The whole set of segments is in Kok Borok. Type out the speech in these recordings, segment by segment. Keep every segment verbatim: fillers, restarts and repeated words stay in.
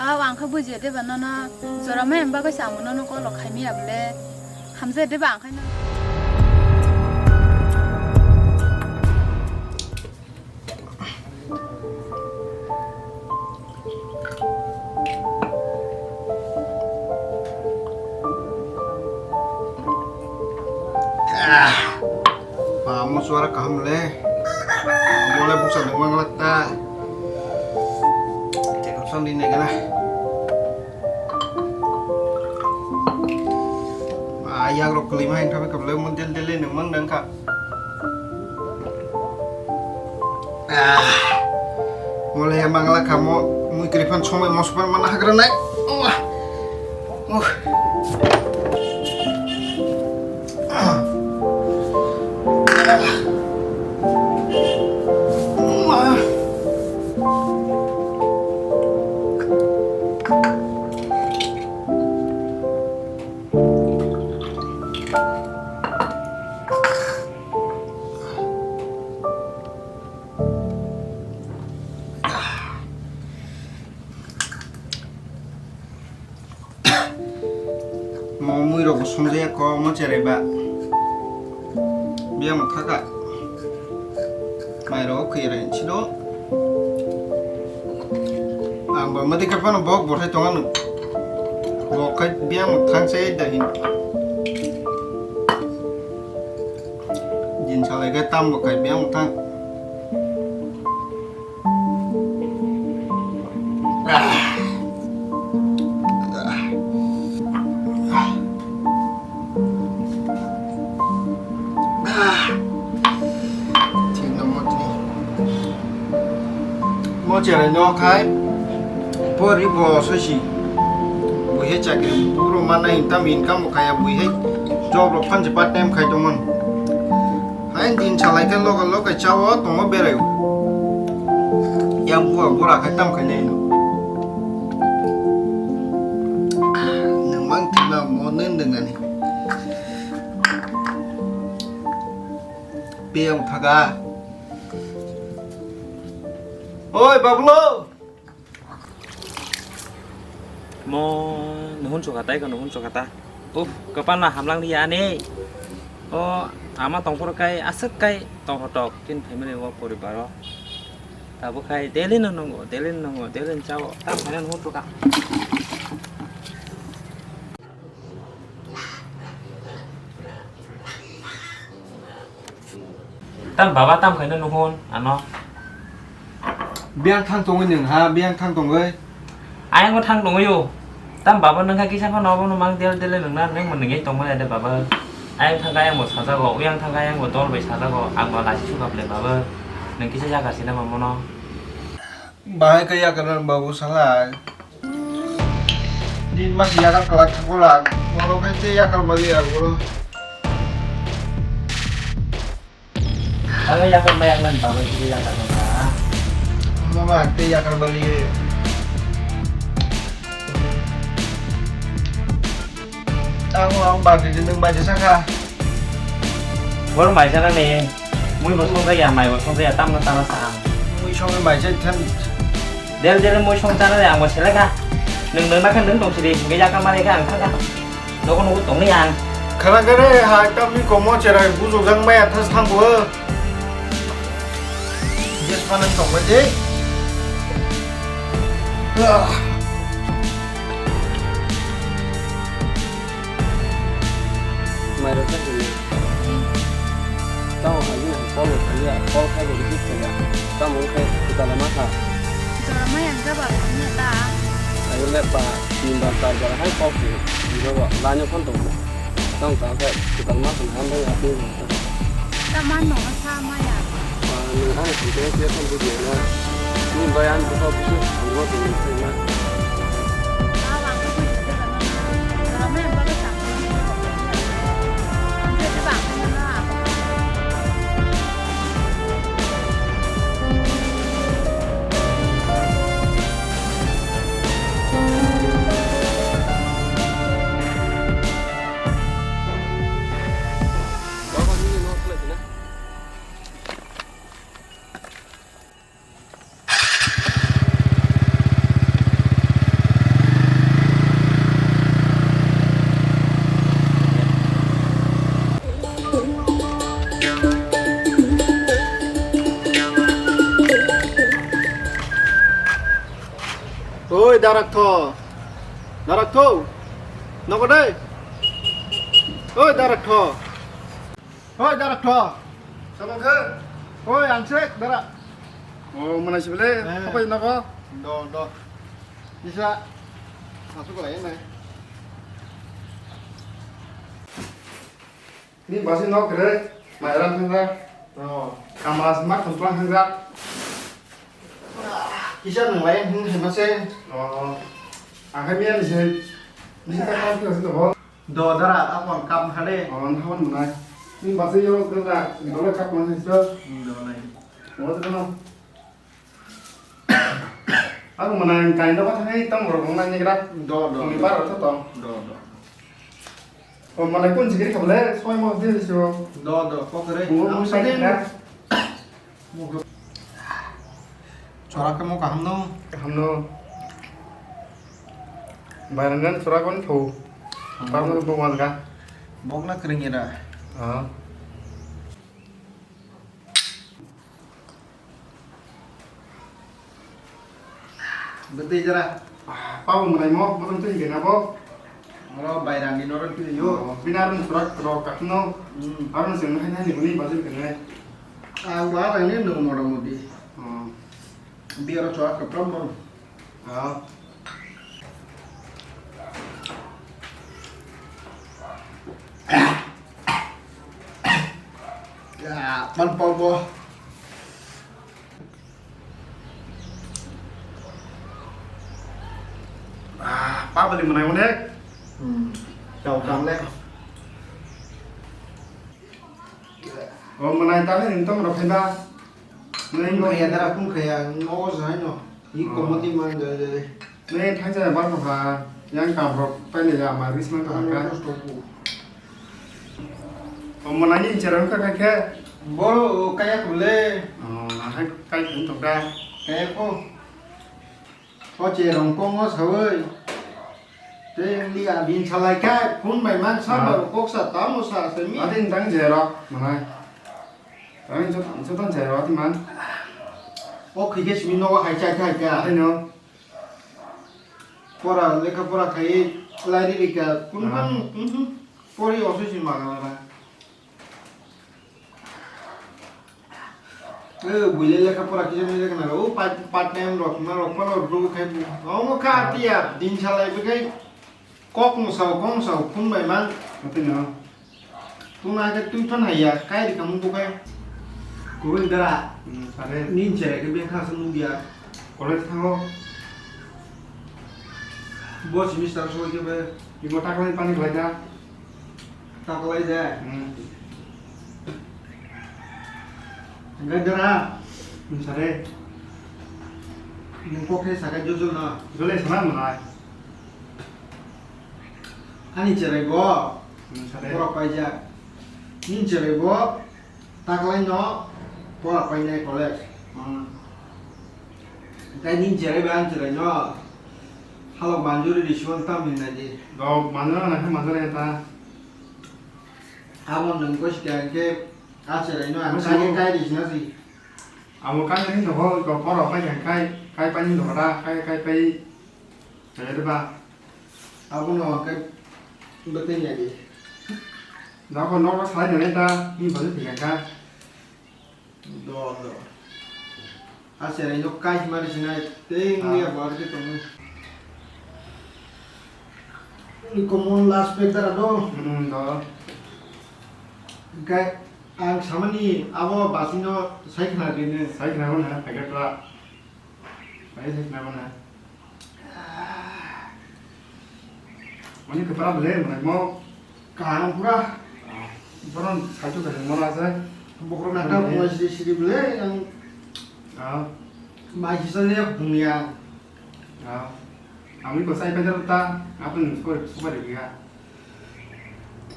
Aw, ang khe bujiya de ba nono, jora maya bagwi se amo nono kolo khaimiya bole. Hamjai de ba ang khe nono. Ah, pa mo suara kaham le. Mo le buksa nang mang lak ta. Cek up sang di ne gana. Ah, yang rok kelima yang kami kebelai mo del del le nang mang dang ka. Ah, mo le mangla kamo, mui kwrwi phan somai moso phan mana hagra nai. Wah. Uh. Ah. Ah. Mo mui rok bo songjaya ko mo cherai ba. Biyang thaka. Mai rok khwi rai sino. Ang ba mati ka pano bok bo thai tonga nu. Bok khai biyang thang se da hin. Din salai khe tam bo khai biyang thang. Ah. Ah. Ah. Thik no mo tini. Mo cherai no khai. Pori bo sosi. Buihe chakri buro mana income, income bo khaya buihe job rok phansi part time khai tongmon. Hai din salai khe loge loge chao tongo berai. Yang bua bura khai tam khai nai no. Nwng mang thima mo nwn nwngnani. Piyang thaga. Oi, Bablo! Mo nuhun chukha tai ko nuhun chukha ta. Uf, kwpal no hamlang ri ani. O ama tongphuru kai aswk kai tongthotok tin family o poribar o. Tabuk khai daily no nungo, daily no nungo, daily no chao. Tam khaina nuhun chukha. Tam baba tam khaina nuhun ano. Biyang thang tongwi nwng ha, biyang thang tongwi. Ayang bo thang tongwi o. Tam baba nwng kha kisa phano obo no mang del del nwng na nwng mo nwngwi tongmani de baba. Ayang thang kha ayang bo sajago, uyang thang kha ayang bo dol bai sajago, ang bo lachi sukha ble baba. Nwng kisa yakar sina mamo no. Bahai khe yakar nang babu salai. Din mas yakar kwlak thangkora. Borok hai tei yakar bali yakar. Ang yakar mayak nang babu tei yakar nang. Mama tei yakar bali. Ang ang bagi din nang baja saka. Bor mai sana ni. Mui bo song ya, mai bo song ya, tam na tana sa ang. Mui song mai je than. Del del mui song tana ya, mo seleka. Nung nung na kan nung tong siri, nge ya ka mare ka ang thaka. Noko noko tong ni ang. Khara gare ha tam ni komo cherai bujo jang mai athas thang bo. Yes panan tong ba je. Ah. Mairok khe sini. Tamo hai bini call rok khalia, call khai bo receive khalia. Tamo wngkhe kwtal ma kha. Jora maya wngkha ba wngya ta. Ayo le ba, tin bar char bar hai call khaio. Bini bo line o phone tongo. Tamo ta khe kwtal ma kha ham bai apni. Ta man no sa maya. Nwng ani thwngthwng khe tong bujio na. Nini bai ani bwkha bwswk thwngma tongwi phaima. Oi, Darak tho. Darak tho. Nogo dai. Oi, Darak tho. Oi, Darak tho. Samang khe? Oi, ang se, Darak. Oh, mana sibele? Eh. Apa yang nogo? Do, do. Bisa. Masuk lah ya, Nay. Ni basi nok kere, mairam hangra. Oh. Kamla sima khumplang hangra. Kisa nang lai hung hema se. Oh. Akhai miya ni se. Ni ta kam kira se to. Do dara, apa kap hade? Oh, na hon manai. Ni basi yo dara, dole kap manai se. Hmm, do nai. Oh, dole. Ako mana kain dok thangwi tong rok nang ni gra. Do, do. Ni bar tho tong. Do, do. O mana kun jigri khable soi mo de so. Do, do, ko kare. Mo mo sai na. Chora ka mo kaham no. Kaham no. Barangan chora kon tho. Par mo bo mal ga. Bok na kring era. Ha. Bwtwi jora. Ah, pabo mwnaimo, botong twi gena bo. Oro bairani norok twi yo. Oh, bini aroni surak rok kakno. Hmm. Aroni sengno hai nani buni bazir kene. Ah, wa rani no moro modi. Oh. Bi oro chwa kapram mo. Ah. Ya, pan pau bo. Ah, pa bali manai onek. Hmm. Kau kam le. Oh, manai ta le, entong rok hai ba. Nai mo. Kaya dara pun kaya, ngo sa hai no. I komoti man jai jai. Nai thai jai ba ko ha. Yang kam rok pai le ya ma ris man ka ka. Kosto ku. Komo nani cherang ka ka ke. Boro kaya kule. Oh, hai kai kun to ka. Kaya ko. O cherang ko ngo sawi. Te li a bin salai ka kun bai man sa ba kok sa tamo sa se mi. Adin dang jero manai. Ani joto joto jai rw twi man. O khike simi nogo hai chai thai kha. Tei no. Pora lekha pora khai lai ri ka kun Ah. Kun, mhm. Pori oso si ma ga ba. E buile lekha pora kisa mi lekha na o part, part time rok na rok pano ru khai bu. Omo kha Ah. Tiya din salai bi khai kok mo sao kong sao kun bai man. Tei no. Tuna ke tui ton haiya, kai ri kamu bukai. Kurui dara. Hmm, sare. Nin chere ke bengkha se nugya. College thango. Bo semester soi ke be. Ibo taklai pani khlai da. Taklai da. Hmm. Engai dara. Hmm, sare. Nung kok he sakai jojo na. Jole sana manai. Ani cherai bo. Hmm, sare. Borok paijak. Nini cherai bo taklai no pora painai college. Hmm. Tei nini cherai bo ani cherai no halok manjuri risiwon tam hinna di. Rok manjana na khe manjana ta. Abo nung ko sika ke a cherai no ang Musu. Kai kai risina si. Abo kai ni no ho ko pora pai kai kai pai ni no ra kai kai pai. Kaya de ba. Abono hwnkhe bwtwi nai di. Nokho nokno salai nai ta, bini bagwi thwikha kha. Do, do. A cherai no kai hima ri sinai, tei Ah. Wngya bo arokhe tongo. Ni common last pack dara do. Hmm, do. Hwnkhe ang samani abo basino sai khna rini. Sai khna mano, packet ra. Pai se khna mano. Mani kwpra bele mano mo. Kaham pura. Boron saitu ka mano ase. Bokrok na ta Mane. Buai siri siri bele ang Ah. Mai sisa le bunya. Ah. Ami ko sai pedal ta, apa ni sukar sukar dia.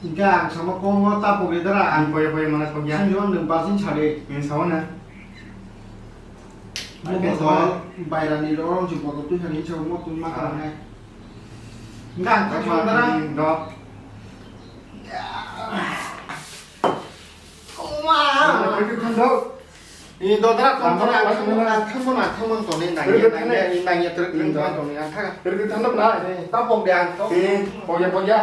Hingke ang sama komo ta pogre dara ang. Ang poya poya mana pogya. Sini on nung basin sare. Ni sawana. Mo Ang botol, sawana. Bairani rong si botol tu sani sa mo tu ma Ah. Karang hai. Hingke ang ta Ang sawana dara. Ni do. Oma. Ang pergi kan do. Ni dodra tong tong ang thangmon, ang thangmon, ang thangmon toni nangya, nangya, ni nangya truk truk thang toni ang thang. Truk truk thang na. Tang pok de ang tong. Pok ya, pok ya.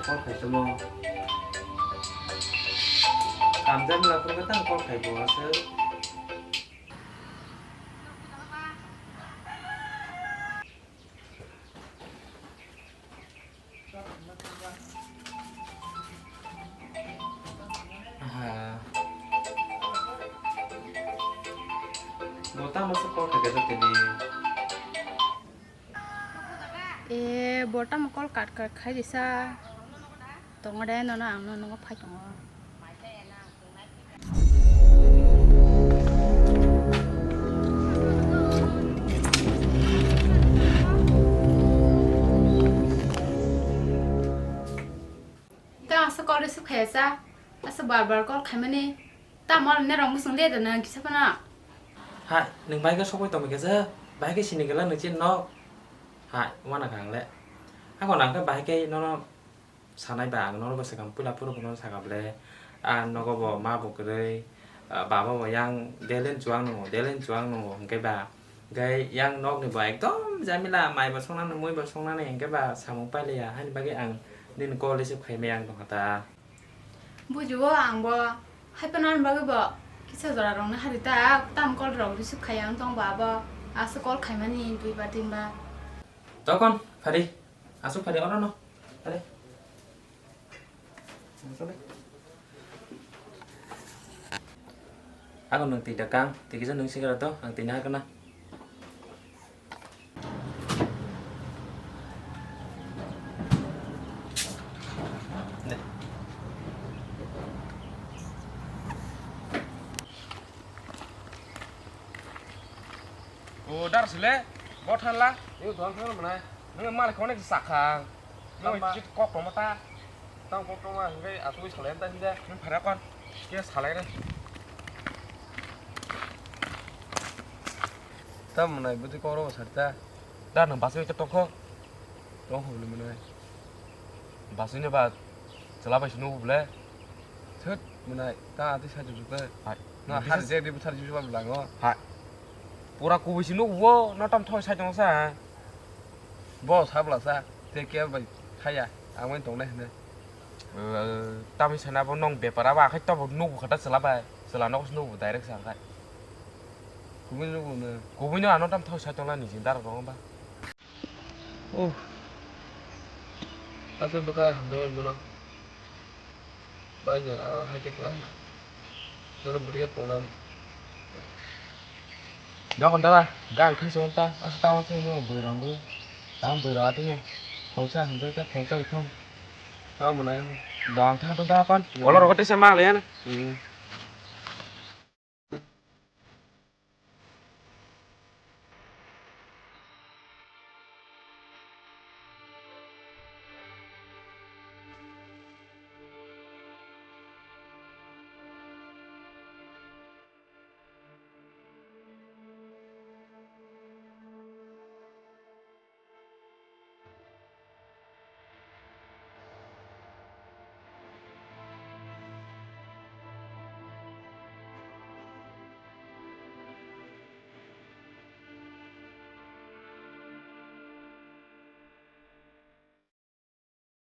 Call khai tamo. Kamjani lapor ka tang call khai bo aswk. Aha. Bo tamo se call khai kajak tini. E, bo tamo call kat kat khai risa. Tongo de, nono ang nono phai tongo. Ta asa call receive khaya sa, asa bar bar call khaimani, ta mal ne rong musung le dana kisa pana. Hai, nwng bai khe sokoi tongmi khe je, bai khe sini gela nwng chin no. Hai, wana kha ang le. Ako nang khe bai khe nono sanai ba ang nono bwswk ang puila phuru phuru sakha ble, ah, nogo bo ma bo kwrwi, ah, baba bo yang delen chuang nungo, delen chuang nungo, hwnkhe ba, hwnkhe yang nokni bo ekdom jamila, mai bo songnani, mui bo songnani, hwnkhe ba samung pailiya, haini bagwi ang nini call receive khaimaya ang tongkha ta. Bujibo ang bo, hai phano ani bagwi bo kisa jora rokno hari ta, tam call rok receive khaiya wng tong bo abo, aswk call khaimani dui bar tin bar. Tokon, phari, aswk phari oro no, phari. Ako nwng twi da kang, twi kisa nwng sikira to, ang twi nahar kana. De. O dar sile, bo thanla. Yo, dong thang mana? Nwng malik konek sakha. Nwng kok tongma ta. Tang kok tongma hingke asugwi salai ta hinde. Nwng phara kon. Ke salai re. Tam mana budi kok ro sarta. Da nwng basui to tongkho. Tongkho ni mana. Basui ne ba chwla bai sunu ble. Thut mana ta ati sa jujuk ta. Hai. Na har je di buthar jujuk ba lango. Hai. Pura kubui si nuk bo, no tam thoi sai tong sa. Bo sabla sa, te ke bai khaya, ang bai tong nai hne. Eh, tamni sana bo nong bepar abo akhai to bo nuk bo khata chwla bai, chwla nok nuk bo direct sa khai. Kubui nuk bo ne. Kubui no ano tam thoi sai tong nai ni jin dar rong ba. Oh. Asa bwkha hamjakmani bono. Bai no, ah, hai khe kwlai. Joto bwrwi khe tongna. Dokan dara, gang thai song ta, asa tamo thai no bwrwi rang bwrwi. Tamo bwrwi rang atwi no. Thongsa hwnjak ta, thongsa thong. Tamo nai. Dong thang tong ta kon. Olo rogo tesa ma le na. Hmm.